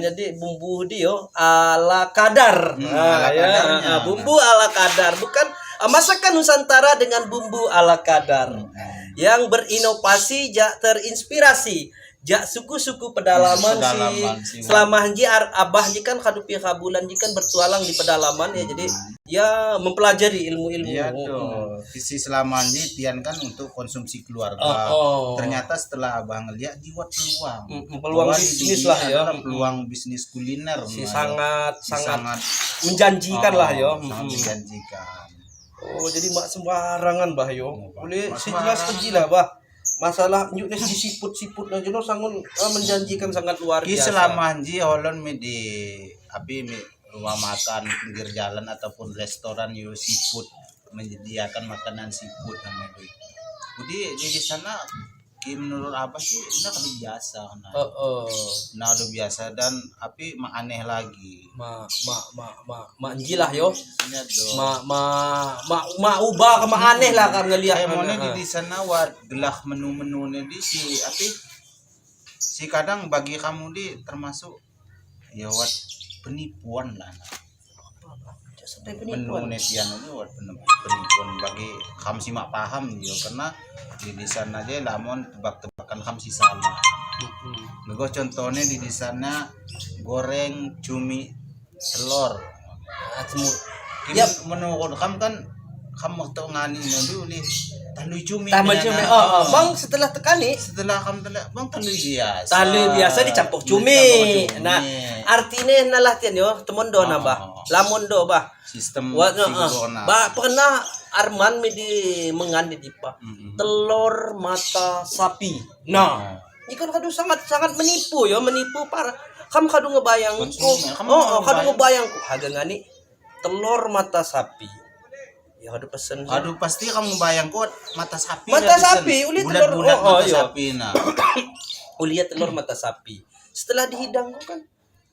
Jadi bumbu dia ala kadar. Ala kadarnya. Bumbu ala kadar, bukan masakan Nusantara dengan bumbu ala kadar. Yang berinovasi jak terinspirasi jak suku-suku pedalaman si selama ji abah ji kan kadupi kabulan ji kan bertualang di pedalaman ya, jadi ya mempelajari ilmu-ilmu. Iya tuh. Sisi selama ji tian kan untuk konsumsi keluarga. Ternyata setelah abah ngeliat jiwa peluang. Peluang bisnis lah ya. Peluang bisnis kuliner. Si sangat sangat menjanjikan lah ya. Sangat menjanjikan. Oh, jadi mak sembarangan bah yo. Boleh si jelas keji lah bah. Masalah nyuknya si siput-siput na jono sangun menjanjikan sangat luar biasa. Ki selama ji holon mi di api mi rumah makan pinggir jalan ataupun restoran yo siput menyediakan makanan siput namanya. Jadi di sana ki menurut apa sih nah udah biasa nah. Nah udah biasa dan api mak aneh lagi. Ma ma njilah yo. Ma ma ma ma ubah ma aneh lah kan ngelihat. Kayak mau di sana wat gelah menu-menu di si api si kadang bagi kamu di termasuk ya wat penipuan lah. Menu netian ini wat penipuan bagi kamu si mak paham yo karena di sana aja lamun tebak-tebakan kamu si salah. Nego contohnya di sana goreng cumi telur. Ya menurut kamu kan kamu waktu ngani nanti uli talui cumi. Talui cumi. Oh, bang setelah tekani setelah kamu telak bang talui biasa. Talui biasa dicampur cumi. Nah, artinya nalah tian yo temen do nambah. Lamun do bah. Sistem bah pernah Arman mi di mengan di dipa. Telur mata sapi. Nah, ini kan kadu sangat sangat menipu yo, menipu para kamu kadu ngebayang oh, kadu ngebayang harga ngani telur mata sapi. Ya kadu pesen. Aduh pasti kamu bayang kok mata sapi. Mata sapi, uli telur bulat mata sapi nah. Uli telur mata sapi. Setelah dihidang kok kan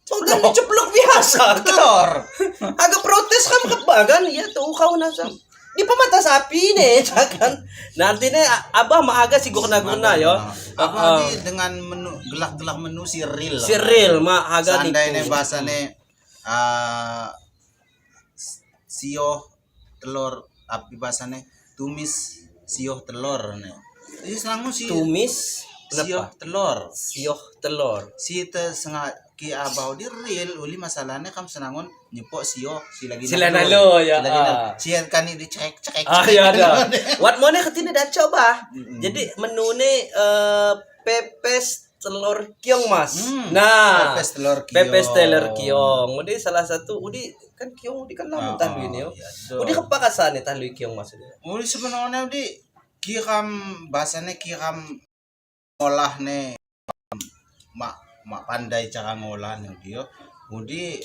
ceplok ceplok biasa telur. Agak protes kamu kebagan ya tuh kau nasa. Di pemata sapi nih, kan. Nanti nih abah mah agak sih guna-guna yo. Abah nih dengan menu gelak-gelak menu si real. Si real mah agak nipu. Seandainya bahasane sio telur api bahasane tumis sio telur nih. Jadi selangmu si tumis sio telur. Sio telur. Si te sengaja ki abau di real uli masalahnya kam senangon nyepok sio si lagi si nalo ya si kan ini dicek cek ah ya ada wat mone ketine dah coba. Jadi menune pepes telur kiong mas. Nah, pepes telur kiong. Pepes telur kiong. Udi salah satu udi kan kiong udi kan lamun tahu ini yo. Udi kepakasan tahu kiong mas. Udi sebenarnya udi kiram bahasane kiram ngolah nih mak pandai cara ngolah nih dia. Udi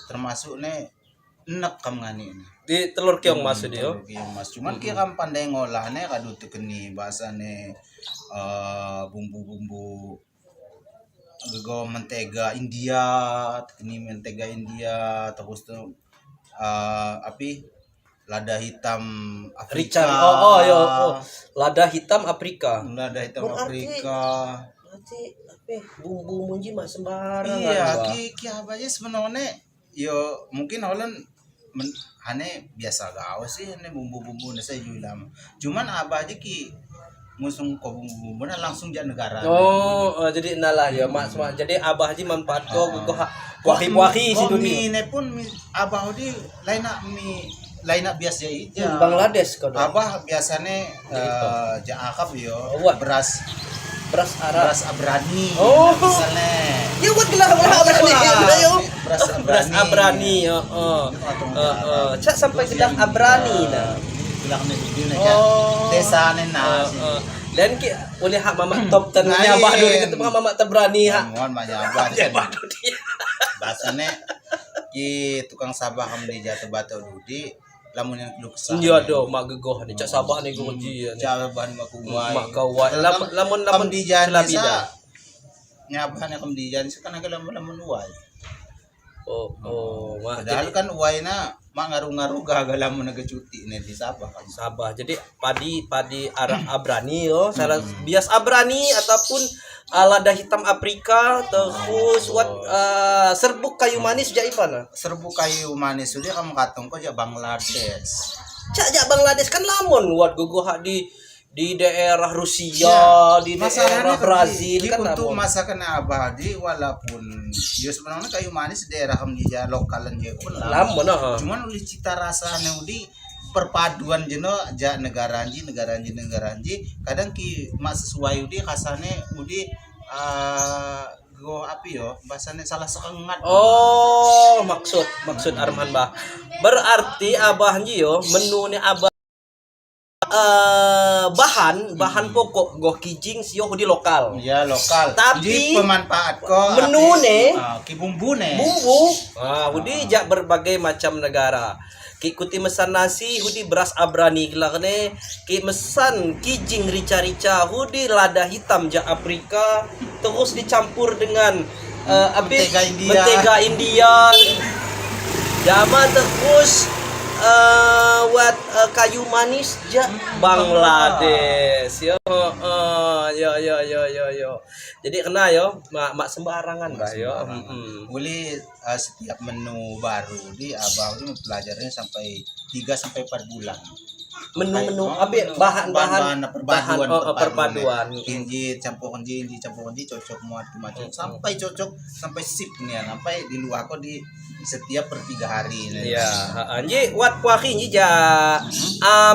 termasuk nih enak kam ngani ini. Di telur kiong mas dia. Telur kiong mas. Cuman kiram pandai ngolah nih kadu tekeni bahasane bumbu-bumbu gego mentega India, tekeni mentega India terus tuh api lada hitam Afrika. Richard. Oh, yo, oh. Lada hitam Afrika. Lada hitam Afrika. Berarti apa bumbu ji mak sembarangan. Iya, Bah. ki ki apa aja sebenarnya yo mungkin holon men, ane biasa gawe sih ane bumbu-bumbu saya juga lama. Cuman apa aja ki ngusung ko bumbu-bumbu nah langsung jak negara. Oh, jadi nalah ya mak semua. Jadi abah ji manfaat ko ko wahi-wahi situ ni. Mie pun mi, abah di lain nak mie lain nak biasa aja. Bangladesh kau. Abah biasanya jak akap yo Wah. beras Beras Arab. Beras Abrani. Oh. Misalnya. Ya buat gelar gelar Abrani. Yo. Beras Abrani. Beras Abrani, heeh. Heeh. Cak sampai gelar Abrani nah. Gelar ni begini Oh. Desa ni nah. Heeh. Dan ki oleh hak mamak top tan ni abah dulu kata mamak terberani hak. Mohon mak abah. Ya abah dia. Bahasane ki tukang sabah kam di jatuh batu dudi lamun yang lu kesah. Iya do mak gegoh ni cak sabah ni goji ni. Cak bahan mak kuwai. Mak kawai. Lamun lamun di jalan selabida. Nyabah ni kam di jalan kan agak lamun lamun uai. Oh, oh, mak Padahal jadi kan uai na mak ngaru-ngaru gagal lamun naga cuti ni di Sabah kan. Sabah. Jadi padi padi Arab Abrani yo, salah bias Abrani ataupun lada hitam Afrika terus what serbuk kayu manis jak ipana. Serbuk kayu manis sudah kamu katong ko jak Bangladesh. Cak jak Bangladesh kan lamun wat guguh hak di daerah Rusia, ya, di daerah Brazil kan untuk masakan abah di walaupun ya sebenarnya kayu manis daerah kam di lokalan je pun lamun nah. Cuman oleh cita rasanya udi perpaduan jeno ja negara anji negara anji negara anji kadang ki mak sesuai udi kasane udi go api yo bahasane salah sekengat. Oh, maksud Arman bah. Berarti abah nji yo menu ni abah bahan pokok goh kijing sio di lokal. Ya lokal. Tapi jadi pemanfaat ko menu ne ki bumbu ne. Bumbu. Ah, hudi jak berbagai macam negara. Ki kuti mesan nasi hudi beras Abrani gelar ne, ki mesan kijing rica-rica hudi lada hitam jak Afrika terus dicampur dengan mentega India. Mentega India. Jama terus wat kayu manis jak Bangladesh. Yo yo yo yo yo yo. Jadi kena yo mak sembarangan bah yo. Boleh setiap menu baru di abang itu mempelajarinya sampai 3 sampai 4 bulan. Menu-menu abe bahan-bahan perpaduan. Inji campur inji cocok muat macam sampai cocok sampai sip nih sampai di luar kok di setiap per 3 hari nih. Ya, anji wat puari nji ja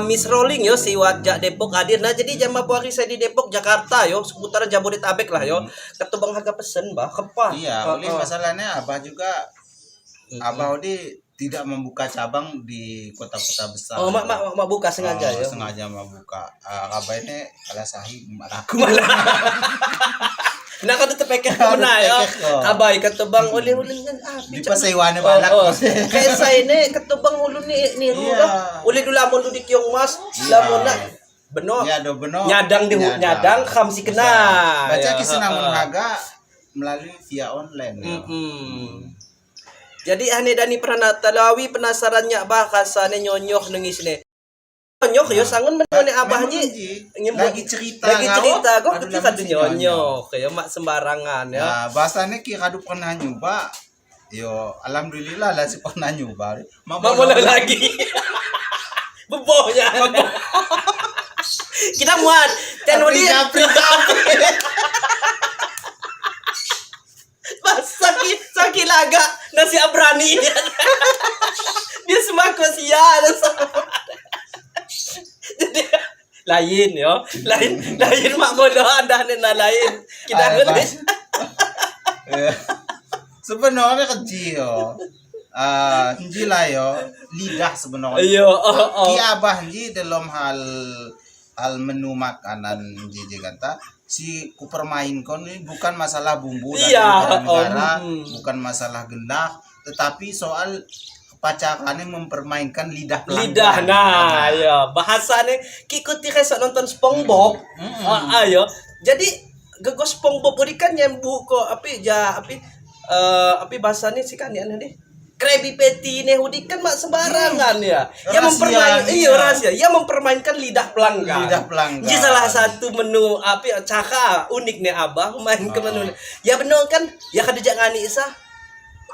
Miss Rolling yo si wat jak Depok hadir. Nah jadi jam puari saya di Depok Jakarta yo seputar Jabodetabek lah yo. Ketubang harga pesen bah kepah. Iya, boleh masalahnya abah juga abah di tidak membuka cabang di kota-kota besar. Oh, mak buka sengaja ya. Sengaja mak buka. Kabarnya kalah sahi mak aku. Nah kan tetep pekeh kemana ya. Kabai ketebang oleh-oleh kan di pasaiwane balak. Kayak saya ne ketebang ulun ni rurah. Oleh dulu lamun du di Kiong Mas, lamun nak beno. Ya do beno. Nyadang di nyadang kham si kena. Baca kisah namun harga melalui via online ya. Jadi ane dani pernah talawi penasarannya bah kasane nyonyoh nengis ne. Nyonyoh yo sangun menone abah nyi lagi cerita kok ketika kadu nyonyoh yo mak sembarangan ya. Nah, bahasane ki kadu pernah nyoba. Yo alhamdulillah lah si pernah nyoba. Mak mulai lagi. Bebohnya. Kita muat ten odi. Saki laga nasi Abrani. Dia semaku sia. Jadi lain yo, lain mak bodoh anda ni na lain. Kita boleh. Sebenarnya kecil yo. Nji lah yo lidah sebenarnya. Yo, Ki abah nji dalam hal menu makanan nji kata si kupermainkan ini bukan masalah bumbu dari negara, bukan masalah genah, tetapi soal pacarannya mempermainkan lidah pelanggan. Lidah nah, ya bahasane kikuti resok nonton SpongeBob. Ayo. Jadi gegos SpongeBob ini kan nyambu ko api ja api api bahasane si kan nih. Krabby Patty ini hudi kan mak sembarangan ya. Ya Rahasia, mempermain iya iya. rahasia. Ya mempermainkan lidah pelanggan. Lidah pelanggan. Jadi salah satu menu apa ya, cara unik nih abah main ke menu. Ya benar kan? Ya kada jangan ngani isa.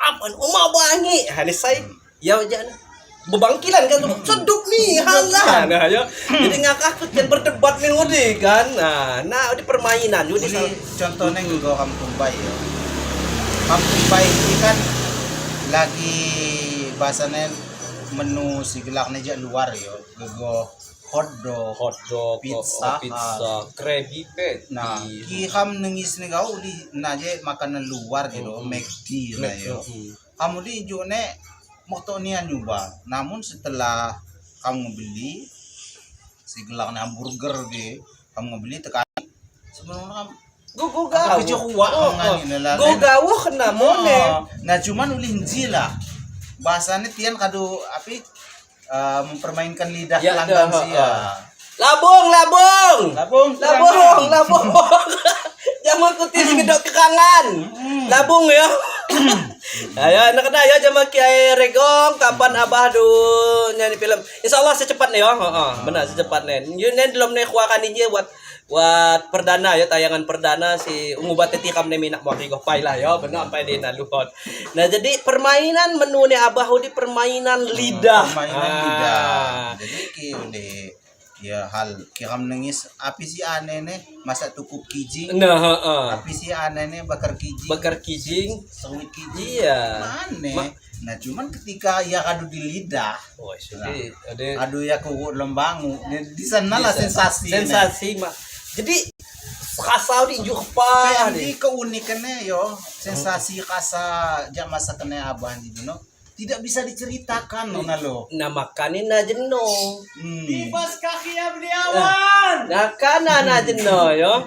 Apa umah bangi. Ha ni sai. Ya jangan bebangkilan kan sedup nih halah nah ya jadi ngakak kan berdebat nih udi kan nah udi permainan udi Jadi contohnya juga Kampung Bay ya. Kampung Bay ini kan lagi bahasanya menu si gelak nih luar ya. Gego hotdog, hotdog, pizza, pizza, Krabby Patty. Nah, ki kam nengis nih kau di naje makanan luar gitu, McD lah ya. Kamu di jone moto nian nyoba. Namun setelah kamu beli si gelak nih hamburger di, kamu beli tekan sebelumnya kamu Gugu gawo. Aku kecil kuak ngani lah. Gugu gawo kena mone. Nah, cuman ulih nji lah. Bahasanya tian kado api mempermainkan lidah Ya, pelanggan dah, sih ya. Labung, labung. Labung, Labung, labung. Jangan kutis gedok kekangan. Labung ya. Ayo nak kena ya jama Kiai Regong kapan abah du nyanyi film. Insyaallah secepatnya ya. Heeh, benar secepatnya. Yun nen belum ne kuakan ini buat buat perdana ya tayangan perdana si ungu bate tikam ne minak mau rigoh pai lah ya benar sampai di naluhot. Nah jadi permainan menu ne abah di permainan lidah. Permainan lidah. Jadi ki udah ya hal kiram nengis api si aneh nih masa tukup kijing. Nah, heeh. Api si aneh nih bakar kijing. Bakar kijing. Sewit kijing. Iya. Aneh. Nah cuman ketika ya kadu di lidah. Oh, jadi ada Aduh ya kuku lembangu. Di sana lah sensasi. Sensasi mah. Jadi kasau di jukpa. Jadi keunikannya yo sensasi kasa jak masa kena abah di duno tidak bisa diceritakan nona lo. Nah makanin na jeno. Bas kaki ya beliawan. Nah kana na jeno yo.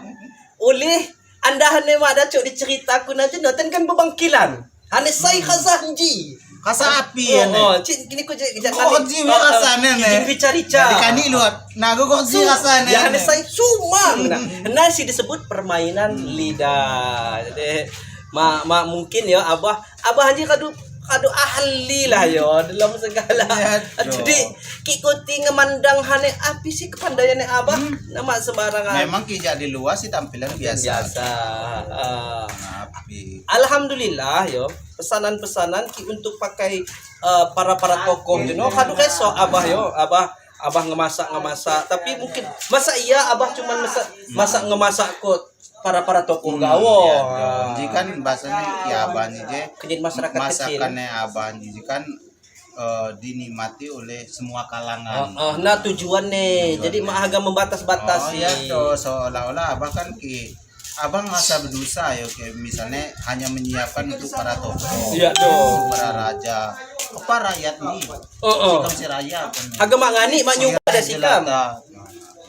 Ulih anda hane mak dah cuk diceritaku na jeno ten kan bebangkilan. Hane sai khazah nji. Kasa api ya Oh, cik kini ku cik Kok ji rasane ne. Kijing rica-rica. Jadi kani lu nah kok ji rasane. Ya hane sai sumang. Nah, nah si disebut permainan lidah. Jadi ma mungkin ya abah abah anjing kadu kadu ahli lah yo dalam segala. Ya, Jadi kikuti ngemandang hane api sih kepandaiannya abah nama sembarangan. Memang ki jadi luas sih tampilan biasa. Biasa. Api. Alhamdulillah yo pesanan-pesanan ki untuk pakai para para tokoh you know kadu keso abah yo abah abah ngemasak tapi mungkin masa iya abah cuman masak ngemasak kok para para tokoh gawo. Ya, jadi kan bahasanya ya abah nih je Kenyit masyarakat kecil. masakannya abah nih kan dinikmati oleh semua kalangan. Nah tujuannya jadi mah agak membatas-batasi. Oh ya toh seolah-olah abah kan ki abang ngerasa berdosa ya kayak misalnya hanya menyiapkan untuk para tokoh, Iya, toh. untuk para raja, apa rakyat nih? Oh, oh. Sikam si rakyat. Agak mak ngani mak nyuba ada sikam.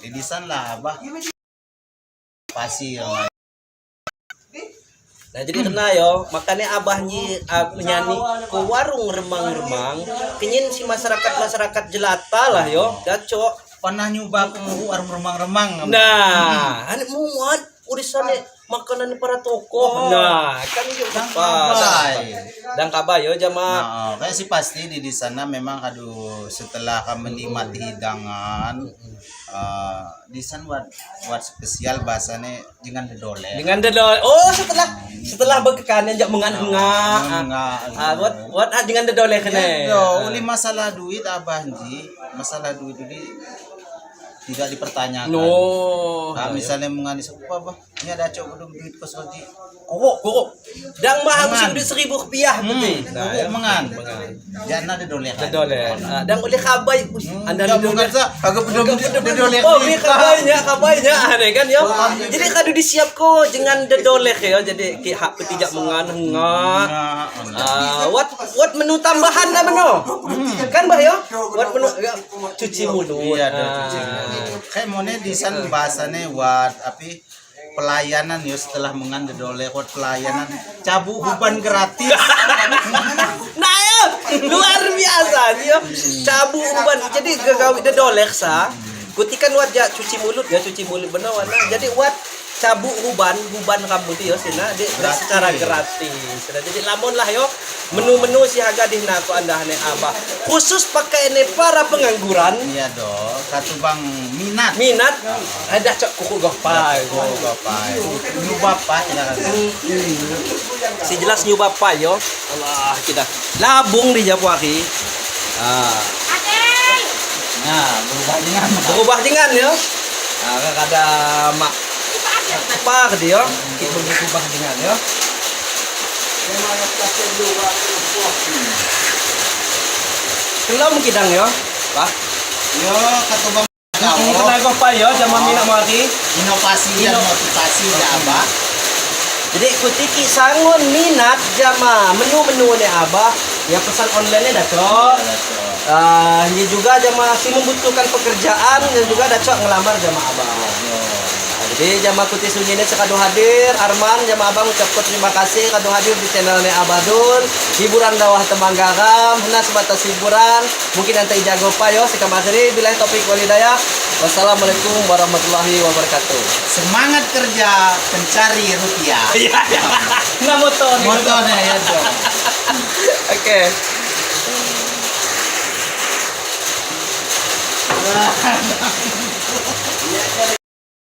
Lilisan lah abah. Pasir. Nah jadi kena yo, makanya abah nyi nyanyi ke warung remang-remang, kenyin si masyarakat-masyarakat jelata lah yo, gacok. Pernah nyoba ke warung remang-remang. Nah, ane muat urusannya makanan para tokoh. Nah, kan yo Kabai. Dan kabai yo jama. Nah, kayak sih pasti di sana memang aduh setelah kamu menikmati hidangan di sana buat spesial bahasanya dengan dedoleh. Dengan dedoleh. Oh, setelah berkekanan jak mengan-henga. Buat dengan dedoleh kena. Ya, uli masalah duit abah ji, masalah duit ini tidak dipertanyakan. No. Nah, misalnya mengani sepupu apa? Ini ada cok belum duit kos roti. Kokok. Dang mah harus duit 1000 rupiah betul. Nah, ya. Mengan. Jangan ada doleh. Dedoleh. Dang oleh kabai. Anda dedoleh. Agak pedom dedoleh. Oh, ini kabainya aneh kan yo. Jadi kadu disiap ko dengan dedoleh yo. Jadi ki hak petijak mengan henga. What menu tambahan lah menu. Kan bah yo? What menu cuci mulut. Iya, cuci mulut. Kayak mone di sana bahasanya buat api pelayanan yo setelah mengan dedoleh buat pelayanan cabu uban gratis. Nah yo, luar biasa yo. Cabu uban. Jadi gagawi dedoleh sa. Kutikan wat ja cuci mulut ya cuci mulut benar warna. Jadi wat cabu uban kamu tuh yo sina di secara gratis. Nah, jadi lamun lah yo Menu-menu si haga di aku anda ane abah. Khusus pakai ini para pengangguran. Iya doh, satu bang minat. Minat ada cok kuku gopai. Oh, bapak. Nyoba pak tidak kan. Si jelas nyoba pa yo. Allah kita. Labung di Jawa aki. Ah, Nah, berubah dengan berubah dengan yo. Ah, kada mak apa ke dia? Kita berubah dengan yo. Kelom kidang yo. Pak. Yo, kata bang Kena gopai yo jama minat mari. Inovasi dan motivasi ya abah. Jadi kutiki sangun minat jama menu-menu ni abah ya pesan online nya dah cok. Ah, ini juga jama si membutuhkan pekerjaan dan juga dah cok ngelamar jama abah. Nah, jadi jama kuti sunyi ini sekadu hadir Arman jama abang ucapkan terima kasih kadu hadir di channelnya Abadun hiburan dawah tembang garam nah sebatas hiburan mungkin nanti jago payo sekam akhiri bila topik walidayah. Wassalamualaikum warahmatullahi wabarakatuh. Semangat kerja pencari rupiah. Iya. Nah motor. Motornya ya dong. Oke.